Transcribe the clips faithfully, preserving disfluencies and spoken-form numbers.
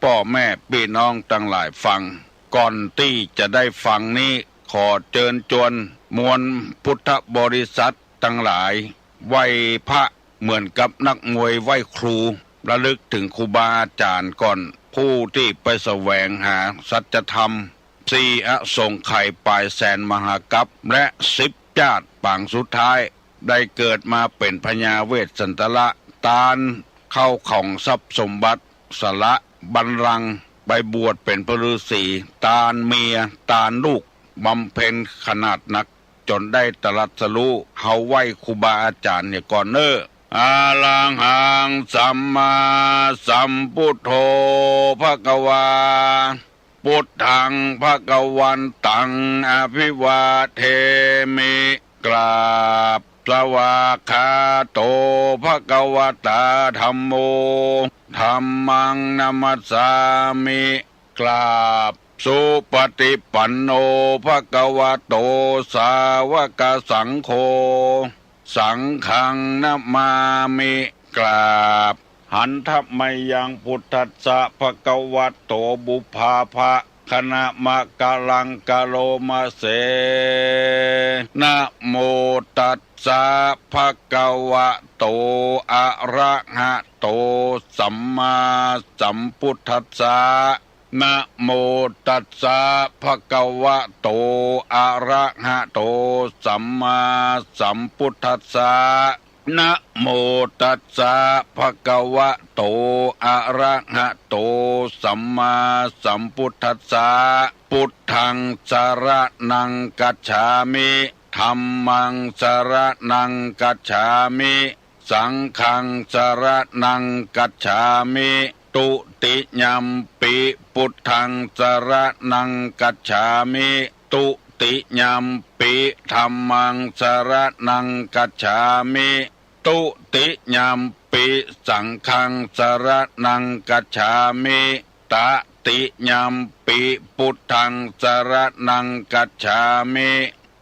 ป้อแม่ปี้น้องตังหลายฟัง ก่อนตี้จะได้ฟังนี้ ขอเจิญจวนมวลพุทธบริษัทตังหลาย ไหว้พระเหมือนกับนักมวยไหว้ครู ระลึกถึงครูบาอาจ๋ารย์ก่อน ผู้ตี้ไปแสวงหาสัจธรรม สี่อสงไขยปายแสนมหากัป และสิบจาติปางสุดท้าย ได้เกิดมาเป๋นพญาเวสสันตระ ตานเข้าของทรัพย์สมบัติ สละบัลลังก์ไปบวชเป๋นพระฤาษี ตานเมีย ตานลูก บำเพ็ญขนาดนัก จ๋นได้ตรัสรู้ เฮาไหว้ครูบาอาจ๋ารย์เหียก่อนเน่อ อะระหังสัมมาสัมพุทโธภะคะวา พุทธังภะคะวันตัง อภิวาเทมิ กราบ สวากขาโต ภะคะวะตา ธัมโม ธัมมัง นะมัสสามิ กราบ สุปฏิปันโน ภะคะวะโต สาวกสังโฆ สังฆัง นะมามิ กราบ หันทะมะยัง พุทธัสสะ ภะคะวะโต ปุพพาภะคะนะมะกะลัง กะโรมะเส นะโมตัสสะ ภะคะวะโต อะระหะโต สัมมาสัมพุทธัสสะ นะโมตัสสะ ภะคะวะโต อะระหะโต สัมมาสัมพุทธัสสะ นะโมตัสสะ ภะคะวะโต อะระหะโต สัมมาสัมพุทธัสสะ พุทธัง สรณัง กัจฉามิ ธัมมัง สรณัง กัจฉามิ สังฆัง สรณัง กัจฉามิ ตุติยัมปิ พุทธัง สรณัง กัจฉามิ ตุติยัมปิ ธัมมัง สรณัง กัจฉามิ ตุติยัมปิ สังฆัง สรณัง กัจฉามิ ตติยัมปิ พุทธัง สรณัง กัจฉามิ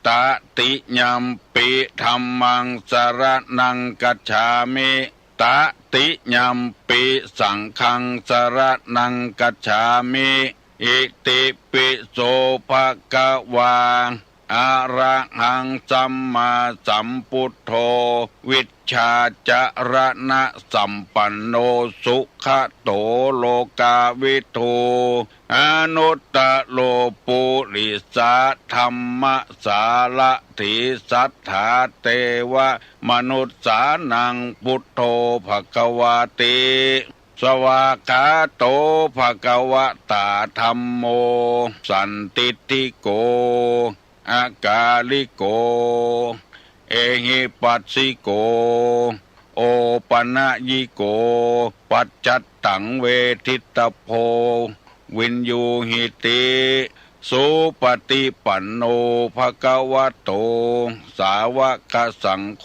ตติยัมปิ ธัมมัง สรณัง กัจฉามิ ตติยัมปิ สังฆัง สรณัง กัจฉามิ อิติปิโส ภะคะวา อะระหัง สัมมาสัมพุทโธ วิชชาจรณะสัมปันโน สุขะโต โลกาวิทู อนุตตะโร ปุริสะธัมมะสารถี สัตถาเตวะมนุสสานัง พุทโธ ภะคะวาติ สวากขาโต ภะคะวะตา ธัมโม สันทิฏฐิโก อะกาลิโก เอหิปัสสิโก โอปะนะยิโก ปัจจัตตัง เวทิตตะโพ วินยูหิติ สุปฏิปันโน ภะคะวะโต สาวกสังโฆ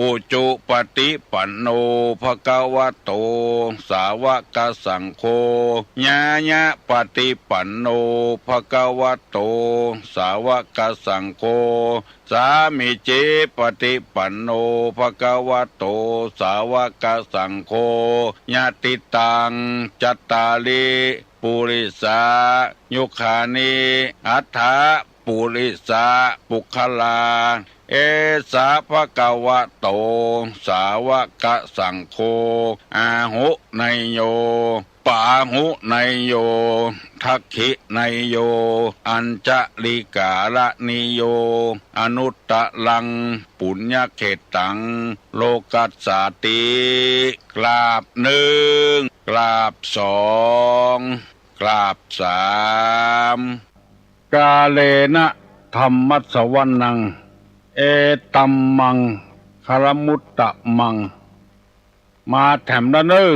อุจุปฏิปันโน ภะคะวะโต สาวกสังโฆ ญาญะปฏิปันโน ภะคะวะโต สาวกสังโฆ สามีจิปฏิปันโน ภะคะวะโต สาวกสังโฆ ยะติตัง จัตตาริ ปุริสายุคานิ อัฏฐะ ปุริสะปุคคลา เอสะ ภะคะวะโต สาวกสังโฆ อาหุเนยโย ปาหุเนยโย ทักขิเนยโย อัญชลิกาละนิโย อนุตตะรัง ปุญญเขตตัง โลกัสสาติ กราบหนึ่ง กราบสอง กราบสาม กาเลนะ ธัมมัสสวนัง เอตัมมัง คารมุตตะมัง มาแถมละเน่อ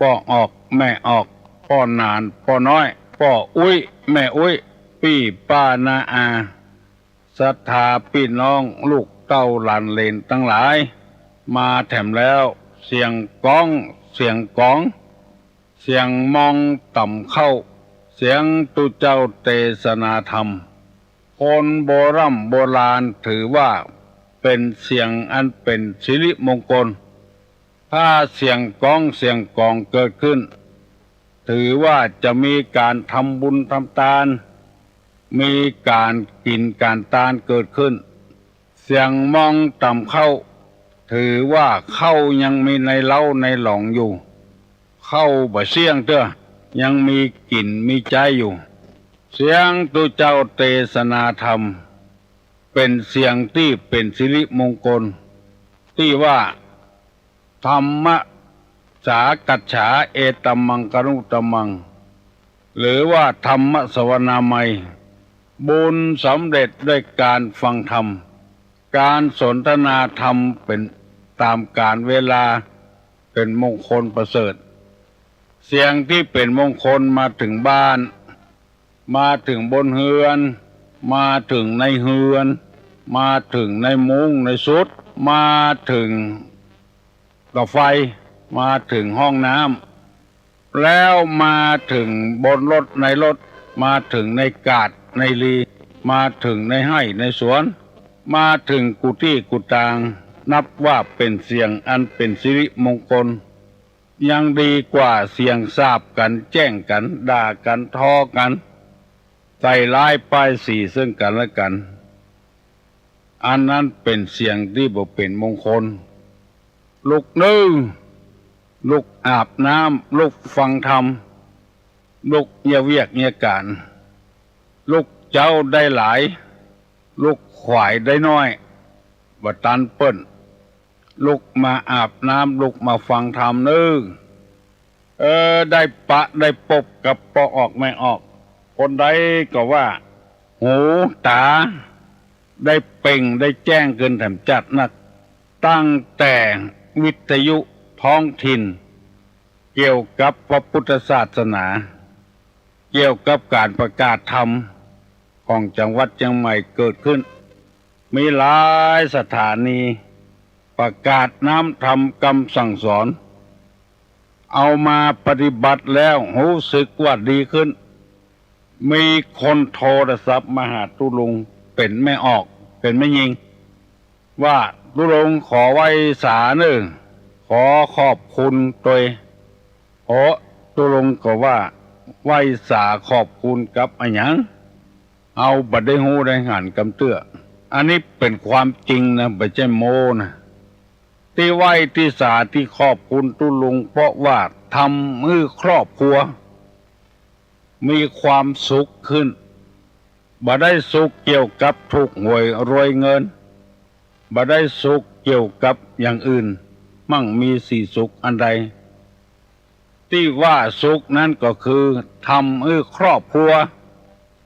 ป้อออก แม่ออก ป้อหนาน ป้อน้อย ป้ออุ๊ย แม่อุ๊ย ปี้ป้าน้าอา ศรัทธาปี้น้อง ลูกเต้าหลานเหลนตังหลาย มาแถมแล้ว เสียงก๊อง เสียงก๋อง เสียงมองต่ำเข้า เสียงตุ๊เจ้าเตสนาธรรม คนโบร่ำโบราณถือว่าเป๋นเสียงอันเป๋นสิริมงคล ถ้าเสียงก๊องเสียงก๋องเกิดขึ้น ถือว่าจะมีก๋านทำบุญทำตาน มีก๋านกิ๋นก๋านตานเกิดขึ้น เสียงมองต่ำเข้า ถือว่าเข้ายังมีในเล้าในหลองอยู่ เข้าบ่เสี้ยงเตื้อ ยังมีกิ๋นมีใจ๊อยู่ เสียงตุ๊เจ้าเตสนาธรรม เป๋นเสียงตี้เป๋นสิริมงคล ตี้ว่า ธัมมสากัจฉา เอตัมมังคารุตตมัง หรือว่าธรรมสวนามัย บุญสำเร็จด้วยก๋านฟังธรรม ก๋านสนทนาธรรมเป๋นต๋ามก๋าลเวลา เป๋นมงคลประเสริฐ เสียงตี้เป๋นมงคลมาเถิงบ้าน มาเถิงบนเฮือน มาเถิงในเฮือน มาเถิงในมุ้งในสุด มาเถิง ก็ไฟ มาเถิงห้องน้ำ แล้วมาเถิงบนรถในรถ มาเถิงในกาดในลี มาเถิงในไฮ่ในสวน มาเถิงกู้ตี้กู้ตาง นับว่าเป๋นเสียงอันเป๋นสิริมงคล ยังดีกว่าเสียงสาปกั๋น แจ้งกั๋น ด่ากั๋น ทอกั๋น ใส่ร้ายป้ายสีเซิ่งกั๋นและกั๋น อันนั้นเป๋นเสียงตี้บ่เป๋นมงคล ลุกนึ่ง ลุกอาบน้ำ ลุกฟังธรรม ลุกเยียะเวียกเยียะก๋าน ลุกเจ๊าได้หลาย ลุกขวายได้น้อย บ่ตันเปิ้น ลุกมาอาบน้ำ ลุกมาฟังธรรมนึ่ง เออ ได้ปะได้ปบกับป้อออกแม่ออก คนใดก็ว่า หูต๋า ได้เปล่งได้แจ้งขึ้นแถมจัดนัก ตั้งแต่วิทยุท้องถิ่น เกี่ยวกับพระพุทธศาสนา เกี่ยวกับก๋านประกาศธรรมของจังหวัดเจียงใหม่เกิดขึ้น มีหลายสถานี ประกาศน้ำธรรมกำสั่งสอน เอามาปฏิบัติแล้วฮู้สึกว่าดีขึ้น มีคนโทรศัพท์มาหาตุ๊ลุง เป๋นแม่ออก เป๋นแม่ญิง ว่าตุ๊ลุงขอไหว้สาเน่อ ขอขอบคุณตวย โอ้ ตุ๊ลุงก็ว่า ไหว้สาขอบคุณกับอะหยัง เฮาบ่ได้ฮู้ได้หันกำเตื้อ อันนี้เป๋นความจริงนะ บ่ใจ้โม้นะ ตี้ไหว้ตี้สาตี้ขอบคุณตุ๊ลุง เพราะว่าทำหื้อครอบครัว มีความสุขขึ้น บ่ได้สุขเกี่ยวกับถูกหวยรวยเงิน บ่ได้สุขเกี่ยวกับอย่างอื่น มั่งมีสีสุขอันใด ตี้ว่าสุขนั้นก็คือทำหื้อครอบครัว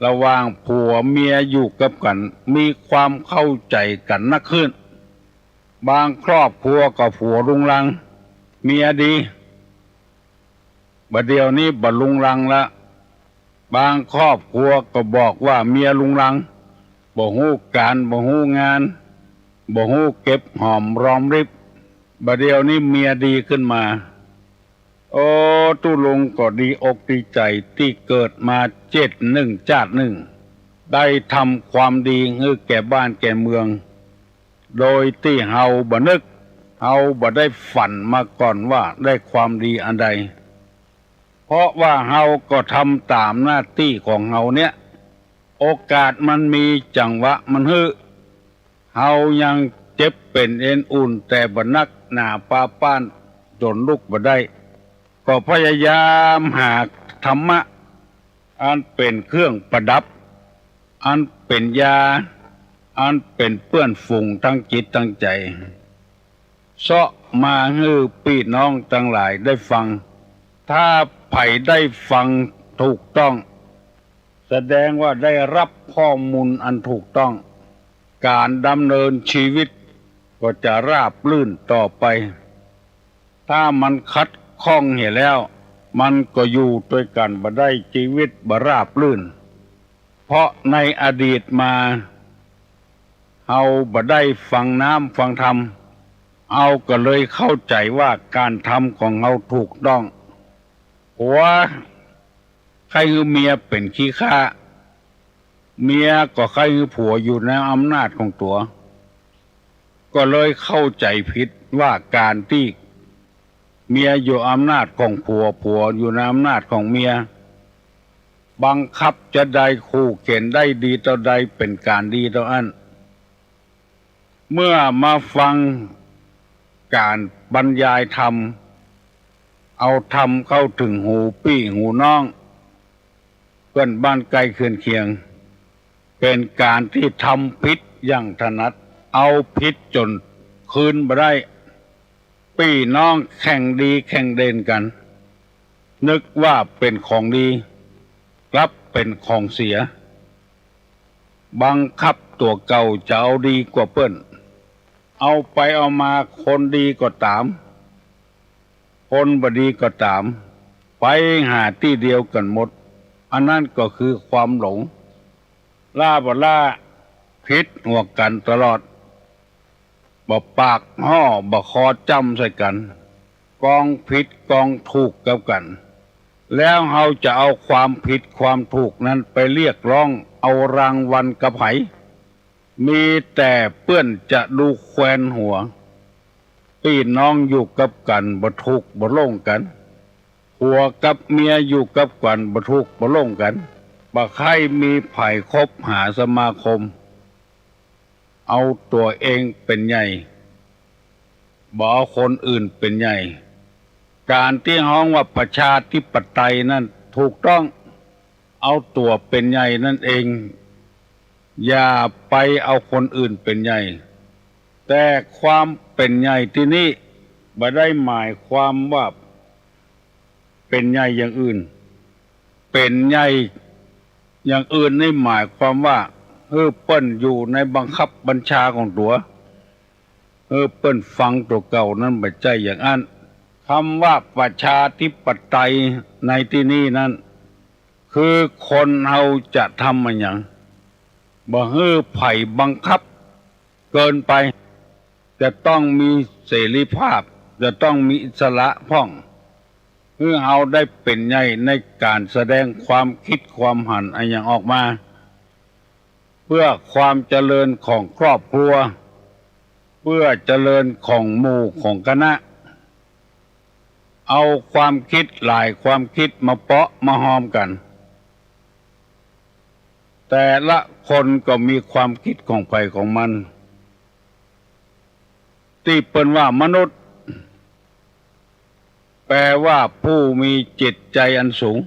ระหว่างผัวเมียอยู่กับกั๋น มีความเข้าใจ๋กั๋นนักขึ้น บางครอบครัวก็ผัวรุงรัง เมียดี บ่าเดี่ยวนี้บ่รุงรังละ บางครอบครัวก็บอกว่าเมียรุงรัง บ่ฮู้ก๋าน บ่ฮู้งาน บ่ฮู้เก็บหอมรอมริบ บ่าเดี่ยวนี้เมียดีขึ้นมา โอ้ ตุ๊ลุงก็ดีอกดีใจ๋ตี้เกิดมาเจ็ดนึ่งจาตินึ่ง ได้ทำความดีหื้อแก่บ้านแก่เมือง โดยตี้เฮาบ่นึก เฮาบ่ได้ฝันมาก่อนว่าได้ความดีอันใด เพราะว่าเฮาก็ทำต๋ามหน้าตี้ของเฮาเนี่ย โอกาสมันมี จังหวะมันหื้อ เฮายังเจ็บเป๋นเอ็นอุ่นแต่บ่นักหนาปาป๊านจ๋นลุกบ่ได้ ก็พยายามหาธรรมะ อันเป๋นเครื่องประดับ อันเป๋นยา อันเป๋นเปื้อนฝูงตึงจิตตึงใจ๋ เซาะมาหื้อปี้น้องตังหลายได้ฟัง ถ้าใผได้ฟังถูกต้อง แสดงว่าได้ฮับข้อมูลอันถูกต้อง ก๋านดำเนินชีวิตก็จะราบรื่นต่อไป ถ้ามันขัดข้องเหียแล้ว มันก็อยู่ตวยกั๋นบ่ได้ จีวิตบ่ราบรื่น เพราะในอดีตมา เฮาบ่ได้ฟังน้ำฟังธรรม เฮาก็เลยเข้าใจ๋ว่าก๋านทำของเฮาถูกต้อง ผัวใค่หื้อเมียเป๋นขี้ข้า เมียก็ใค่หื้อผัวอยู่ในอำนาจของตั๋ว ก็เลยเข้าใจ๋ผิดว่าก๋านตี้ เมียอยู่อำนาจของผัว ผัวอยู่ในอำนาจของเมีย บังคับจะใด ขู่เข็ญได้ดีเต้าใด เป๋นก๋านดีเต้าอั้น เมื่อมาฟังก๋านบรรยายธรรม เอาธรรมเข้าเถิงหูปี้หูน้อง เปื้อนบ้านใก้เคือนเคียง เป๋นก๋านตี้ทำผิดอย่างถนัด เอาผิดจ๋นคืนบ่ได้ ปี้น้องแข่งดีแข่งเด่นกั๋น นึกว่าเป๋นของดี กลับเป๋นของเสีย บังคับตั๋วเก่าจะเอาดีกว่าเปิ้น เอาไปเอามาคนดีก็ต๋าม คนบ่ดีก็ต๋าม ไปหาตี้เดียวกั๋นหมด อันนั้นก็คือความหลง ล้าบ่ล้า ผิดหัวกั๋นตลอด บ่ปากฮ้อบ่คอจ้ำใส่กั๋น กองผิดกองถูกกับกั๋น แล้วเฮาจะเอาความผิดความถูกนั้นไปเรียกร้องเอารางวัลกับใผ มีแต่เปื้อนจะดูแควนหัว ปี้น้องอยู่กับกั๋นบ่ถูกบ่โล่งกั๋น ผัวกับเมียอยู่กับกั๋นบ่ถูกบ่โล่งกั๋น บ่ใค่มีใผคบหาสมาคม เอาตั๋วเองเป๋นใหญ่ บ่เอาคนอื่นเป๋นใหญ่ ก๋านตี้ฮ้องว่าประชาธิปไตยนั้นถูกต้อง เอาตั๋วเป๋นใหญ่นั้นเอง อย่าไปเอาคนอื่นเป๋นใหญ่ แต่ความเป๋นใหญ่ตี้นี้บ่ได้หมายความว่าเป๋นใหญ่อย่างอื่น เป๋นใหญ่อย่างอื่นนี่หมายความว่า หื้อเปิ้นอยู่ในบังคับบัญชาของตั๋ว หื้อเปิ้นฟังตั๋วเก่านั้น บ่ใจ้อย่างอั้น กำว่าประชาธิปไตยในตี้นี้นั้น คือคนเฮาจะทำอะหยัง บ่หื้อใผบังคับเกินไป จะต้องมีเสรีภาพ จะต้องมีอิสระพ่อง หื้อเฮาได้เป๋นใหญ่ในก๋านแสดงความกึ๊ดความหันอะหยังออกมา เปื้อความเจริญของครอบครัว เปื้อเจริญของหมู่ของคณะ เอาความกึ๊ดหลายความกึ๊ดมาเปาะมาฮอมกั๋น แต่ละคนก็มีความกึ๊ดของใผของมัน ตี้เปิ้นว่ามนุษย์ แปลว่าผู้มีจิตใจ๋อันสูง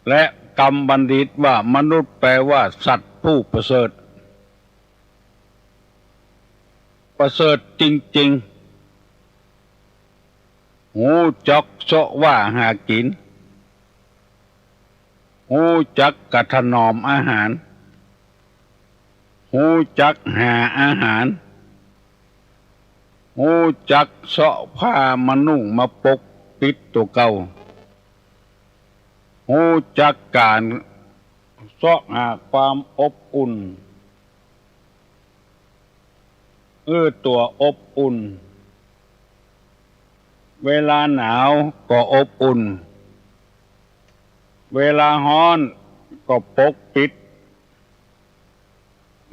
และกำบัณฑิตว่ามนุษย์แปลว่าสัตว์ผู้ประเสริฐ ประเสริฐจริงๆ ฮู้จักเซาะว่าหากิ๋น ฮู้จักกะถนอมอาหาร ฮู้จักหาอาหาร ฮู้จักเซาะผ้ามานุ่งมาปกปิดตั๋วเก่า ฮู้จักก๋านเซาะหาความอบอุ่น หื้อตั๋วอบอุ่น เวลาหนาวก็อบอุ่น เวลาฮ้อนก็ปกปิด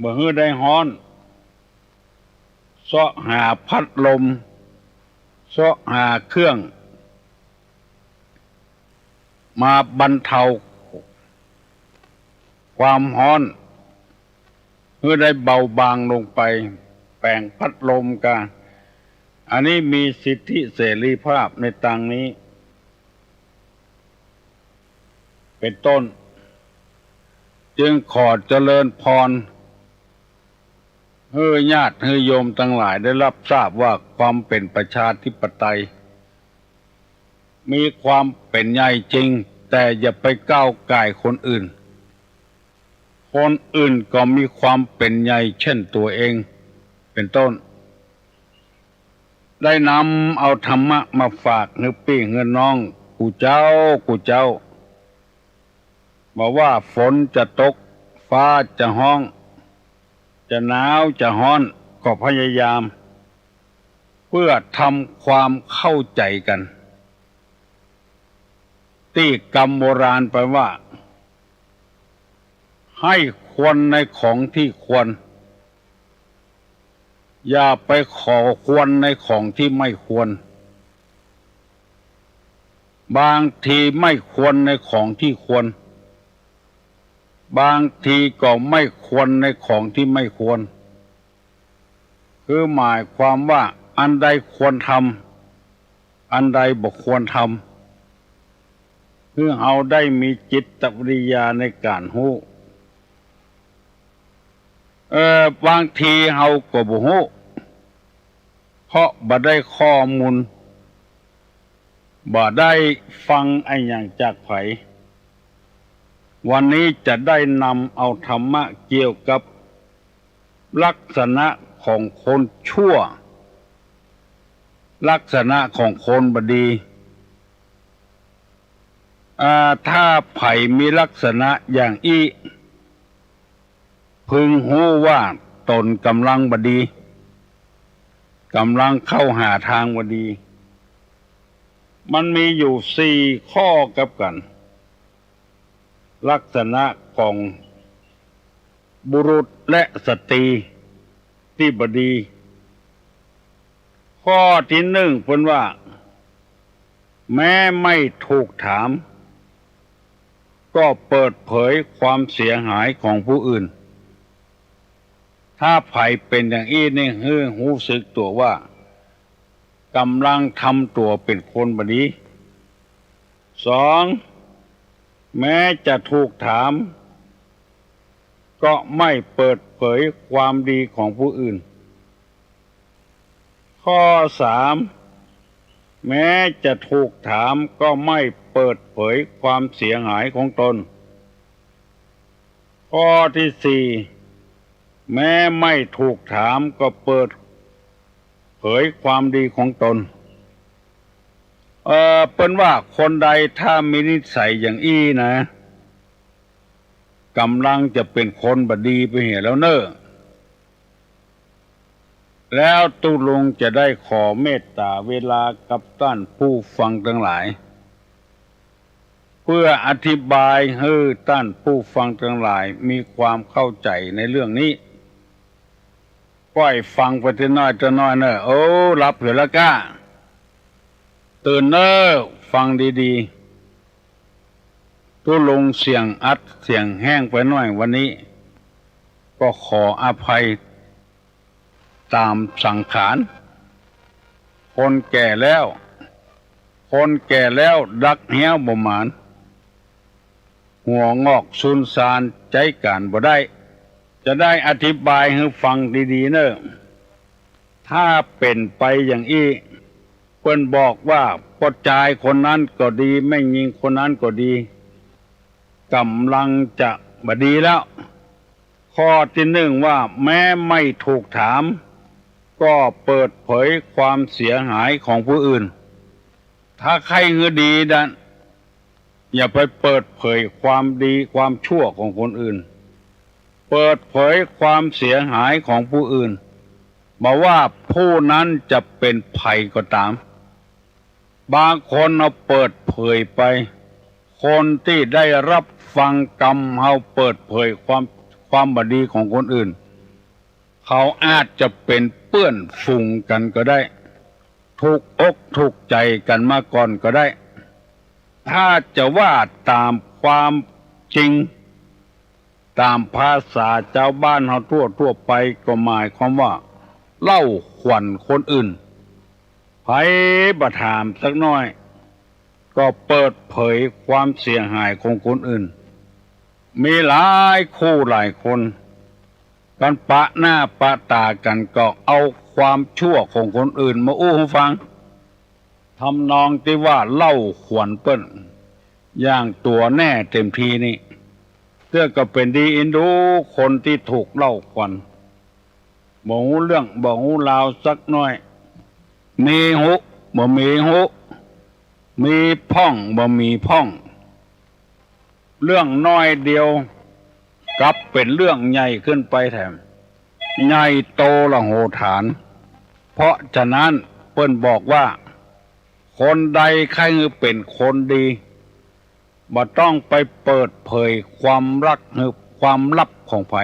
บ่หื้อได้ฮ้อน เซาะหาพัดลม เซาะหาเครื่อง มาบรรเทาความฮ้อน หื้อได้เบาบางลงไป แป๋งพัดลมกา อันนี้มีสิทธิเสรีภาพในตางนี้ เป๋นต้น จึงขอเจริญพร หื้อญาติหื้อโยมตังหลายได้ฮับทราบว่าความเป๋นประชาธิปไตย มีความเป๋นใหญ่จริง แต่อย่าไปก้าวก่ายคนอื่น คนอื่นก็มีความเป๋นใหญ่เช่นตั๋วเอง เป๋นต้น ได้นำเอาธรรมะมาฝากหื้อปี้หื้อน้องกู้เจ้ากู้เจ้า บ่ว่าฝนจะตก ฟ้าจะฮ้อง จะหนาวจะฮ้อน ก็พยายาม เปื้อทำความเข้าใจ๋กั๋น ตี้กำโบราณแปลว่า ให้ควรในของที่ควร อย่าไปขอควรในของที่ไม่ควร บางทีไม่ควรในของที่ควร บางทีก็ไม่ควรในของที่ไม่ควร คือหมายความว่าอันใดควรทำ อันใดบ่ควรทำ คือเฮาได้มีจิตวิทยาในก๋านฮู้ เอ่อ บางทีเฮาก็บ่ฮู้ เพราะบ่ได้ข้อมูล บ่ได้ฟังอะหยังจากใผ วันนี้จะได้นำเอาธรรมะเกี่ยวกับลักษณะของคนชั่ว ลักษณะของคนบ่ดี อ่า ถ้าใผมีลักษณะอย่างอี้ พึงฮู้ว่าตนก่ำลังบ่ดี ก่ำลังเข้าหาตางบ่ดี มันมีอยู่สี่ข้อกับกั๋น ลักษณะของบุรุษและสตรีตี้บ่ดี ข้อตี้นึ่งเปิ้นว่า แม้ไม่ถูกถาม ก็เปิดเผยความเสียหายของผู้อื่น ถ้าใผเป๋นอย่างอี้นี่ หื้อฮู้สึกตั๋วว่าก่ำลังทำตั๋วเป๋นคนบ่ดี สอง แม้จะถูกถาม ก็ไม่เปิดเผยความดีของผู้อื่น ข้อสาม แม้จะถูกถามก็ไม่เปิดเผยความเสียหายของตน ข้อตี้สี่ แม้ไม่ถูกถามก็เปิดเผยความดีของตน เอ่อ เปิ้นว่าคนใดถ้ามีนิสัยอย่างอี้นะ ก่ำลังจะเป๋นคนบ่ดีไปเหียแล้วเน่อ แล้วตุ๊ลุงจะได้ขอเมตต๋าเวลากับต้านผู้ฟังตังหลาย เปื้ออธิบายหื้อต้านผู้ฟังตังหลายมีความเข้าใจ๋ในเรื่องนี้ ก้อยฟังไปตี้น้อยตี้น้อยเน่อ โอ้ หลับเหียแล้วก้า ตื่นเน่อ ฟังดีๆ ตุ๊ลุงเสียงอัดเสียงแห้งไปหน้อยวันนี้ ก็ขออภัยต๋ามสังขาร คนแก่แล้ว คนแก่แล้วดักเฮี้ยวบ่หมาน หัวงอกซูนซานใจ๊ก๋านบ่ได้ จะได้อธิบายหื้อฟังดีๆ เน่อ ถ้าเป๋นไปอย่างอี้ เปิ้นบอกว่าป้อจายคนนั้นก็ดี แม่ญิงคนนั้นก็ดี ก่ำลังจะบ่ดีแล้ว ข้อตี้นึ่งว่าแม้ไม่ถูกถาม ก็เปิดเผยความเสียหายของผู้อื่น ถ้าใค่หื้อดีนั้น อย่าไปเปิดเผยความดีความชั่วของคนอื่น เปิดเผยความเสียหายของผู้อื่น บ่ว่าผู้นั้นจะเป๋นใผก็ต๋าม บางคนเอาเปิดเผยไป คนตี้ได้ฮับฟังกำเฮาเปิดเผยความ ความบ่ดีของคนอื่น เขาอาจจะเป๋นเปื้อนฝูงกั๋นก็ได้ ถูกอกถูกใจ๋กั๋นมาก่อนก็ได้ ถ้าจะว่าต๋ามความจริง ต๋ามภาษาจาวบ้านเฮาทั่วๆ ไปก็หมายความว่าเล่าขวัญคนอื่น ใผบ่ถามสักหน้อย ก็เปิดเผยความเสียหายของคนอื่น มีหลายคู่หลายคน กั๋นปะหน้าปะต๋ากั๋นก็เอาความชั่วของคนอื่นมาอู้หื้อฟัง ทำนองตี้ว่าเล่าขวัญเปิ้น อย่างตั๋วแน่เต็มทีนี่ เตื้อก็เป๋นดีอินดูคนตี้ถูกเล่าขวัญ บ่ฮู้เรื่องบ่ฮู้ราวสักหน้อย มีฮู้บ่มีฮู้ มีพ่องบ่มีพ่อง เรื่องน้อยเดียวกลับเป๋นเรื่องใหญ่ขึ้นไปแถม ใหญ่โตมโหฬาร เพราะฉะนั้นเปิ้นบอกว่า คนใดใค่หื้อเป๋นคนดี บ่ต้องไปเปิดเผยความลับหื้อ ความลับของใผ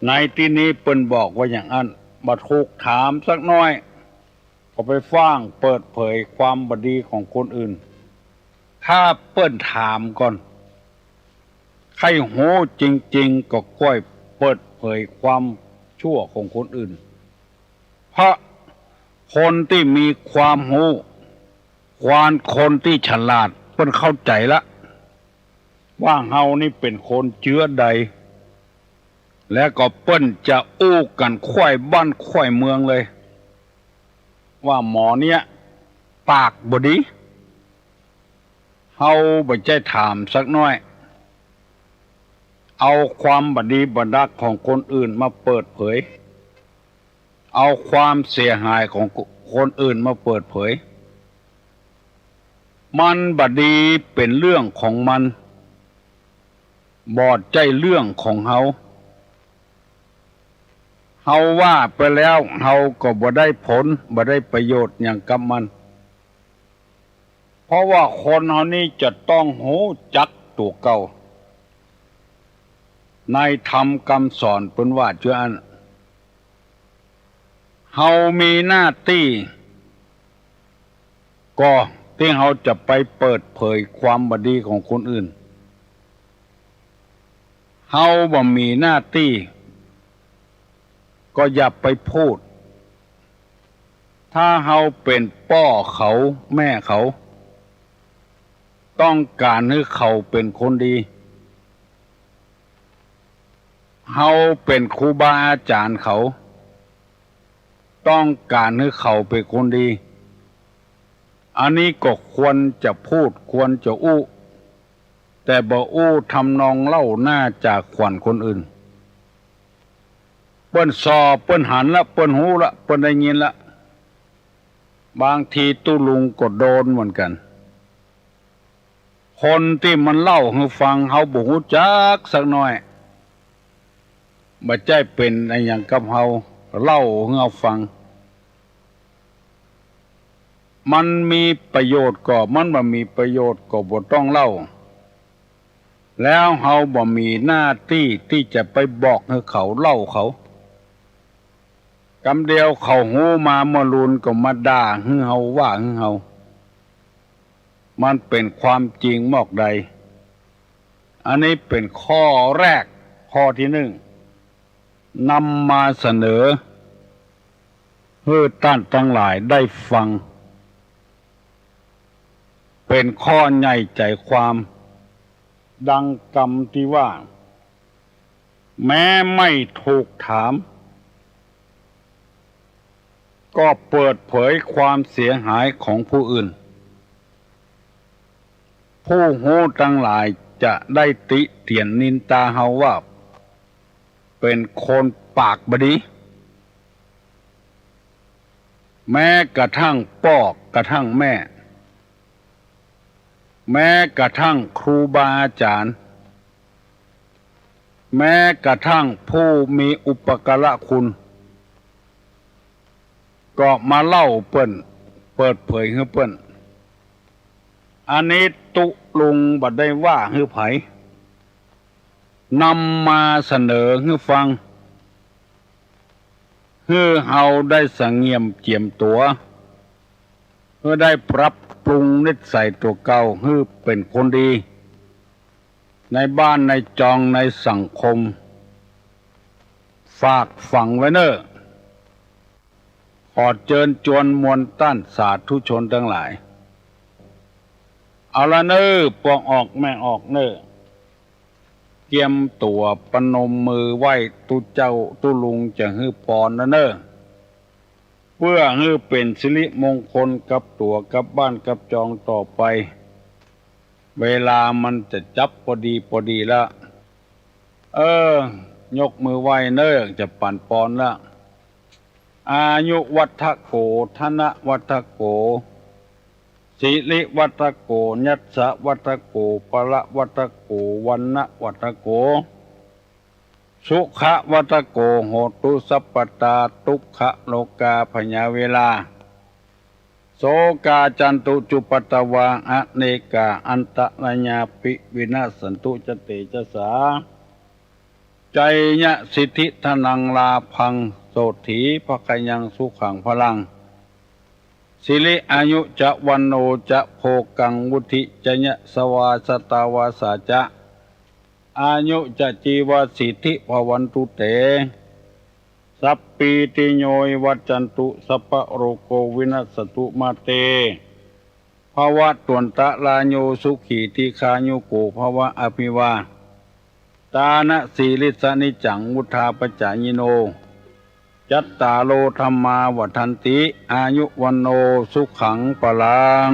ในตี้นี้เปิ้นบอกว่าอย่างอั้น บ่ถูกถามสักหน้อย ก็ไปฟ้างเปิดเผยความบ่ดีของคนอื่น ถ้าเปิ้นถามก่อน ใค่ฮู้จริงๆ ก็ใค่เปิดเผยความชั่วของคนอื่น เพราะคนตี้มีความฮู้ ควานคนตี้ฉลาด เปิ้นเข้าใจ๋ละ ว่าเฮานี่เป๋นคนเจื้อใด แล้วก็เปิ้นจะอู้กั๋นใคว่บ้านใคว่เมืองเลย ว่าหมอเนี้ยปากบ่ดี เฮาบ่ใจ้ถามสักหน้อย เอาความบ่ดีบ่ดักของคนอื่นมาเปิดเผย เอาความเสียหายของคนอื่นมาเปิดเผย มันบ่ดีเป๋นเรื่องของมัน บ่ใจ้เรื่องของเฮา เฮาว่าไปแล้วเฮาก็บ่ได้ผล บ่ได้ประโยชน์หยังกับมัน เพราะว่าคนเฮานี่จะต้องฮู้จักตั๋วเก่า ในธรรมกำสอนเปิ้นว่าเจ้าอั้น เฮามีหน้าตี้ ก็ตี้เฮาจะไปเปิดเผยความบ่ดีของคนอื่น เฮาบ่มีหน้าตี้ ก็อย่าไปพูด ถ้าเฮาเป๋นป้อเขาแม่เขา ต้องก๋านหื้อเขาเป๋นคนดี เฮาเป๋นครูบาอาจ๋ารย์เขา ต้องก๋านหื้อเขาเป๋นคนดี อันนี้ก็ควรจะพูดควรจะอู้ แต่บ่อู้ทำนองเล่าหน้าจ่าขวัญคนอื่น เปิ้นส่องเปิ้นหันละ เปิ้นฮู้ละ เปิ้นได้ยินละ บางทีตุ๊ลุงก็โดนเหมือนกั๋น คนตี้มันเล่าหื้อฟัง เฮาบ่ฮู้จักสักหน้อย บ่ใจ้เป๋นอะหยังกับเฮา เล่าหื้อเฮาฟัง มันมีประโยชน์ก็ มันบ่มีประโยชน์ก็บ่ต้องเล่า แล้วเฮาบ่มีหน้าตี้ตี้จะไปบอกหื้อเขา เล่าเขา กำเดียวเขาฮู้มาเมื่อลูนก็มาด่าหื้อเฮา ว่าหื้อเฮา มันเป๋นความจริงมอกใด อันนี้เป๋นข้อแรก ข้อตี้นึ่ง นำมาเสนอ หื้อต้านตังหลายได้ฟัง เป๋นข้อใหญ่ใจ๋ความ ดังกำตี้ว่า แม้ไม่ถูกถาม ก็เปิดเผยความเสียหายของผู้อื่น ผู้ฮู้ตังหลายจะได้ติเตียนนินตาเฮาว่า เป๋นคนปากบ่ดี แม้กระทั่งป้อกระทั่งแม่ แม้กระทั่งครูบาอาจ๋ารย์ แม้กระทั่งผู้มีอุปการะคุณ ก็มาเล่าเปิ้น เปิดเผยหื้อเปิ้น อันนี้ตุ๊ลุงบ่ได้ว่าหื้อใผ นำมาเสนอหื้อฟัง หื้อเฮาได้สะเงียมเจียมตั๋ว หื้อได้ปรับปรุงนิสัยตั๋วเก่าหื้อเป๋นคนดี ในบ้านในจองในสังคม ฝากฝังไว้เน่อ ขอเจิญจวนมวลต้านสาธุชนตังหลาย เอาละเน่อ ปวกออกแม่ออกเน่อ เกียมตั๋วประนมมือไหว้ตุ๊เจ้าตุ๊ลุงจะหื้อปอนแล้วเน่อ เปื้อหื้อเป๋นสิริมงคลกับตั๋วกับบ้านกับจองต่อไป เวลามันจะจับปอดีปอดีละ เออ ยกมือไหว้เน่อ จะปั๋นปอนละ อายุวัฒโข ธนวัฒโข สิริวัฒโข ยัสสะวัฒโข ปะละวัฒโข วรรณวัฒโข สุขะวัฒโข โหตุสัพพะตา ตุ๊กขะโรกาพยาเวรา โสกาจันตุจุปัตตวา อเนกาอันตะรายาปิวินัสสันตุ จะเตจะสา ชัยยะสิทธิธนังลาภัง โสตถีภะคะยังสุขังพลัง สิริอายุจะวัณโณจะโภคังวุฑิจะยะสวาสะตาวาสาจะ อายุจะจีวะสิทธิภะวันตุเต สัพพีติโยวิวัชชันตุ สัพพะโรโควินัสสะตุมาเต ภะวะตวันตะราโยสุขีทีฆายุโกภะวะ อะภิวาตานะสีลิสสะนิจจัง วุฑฒาปะจายิโน จัตตาโรธัมมาวัฑฒันติ อายุวัณโณสุขังพะลัง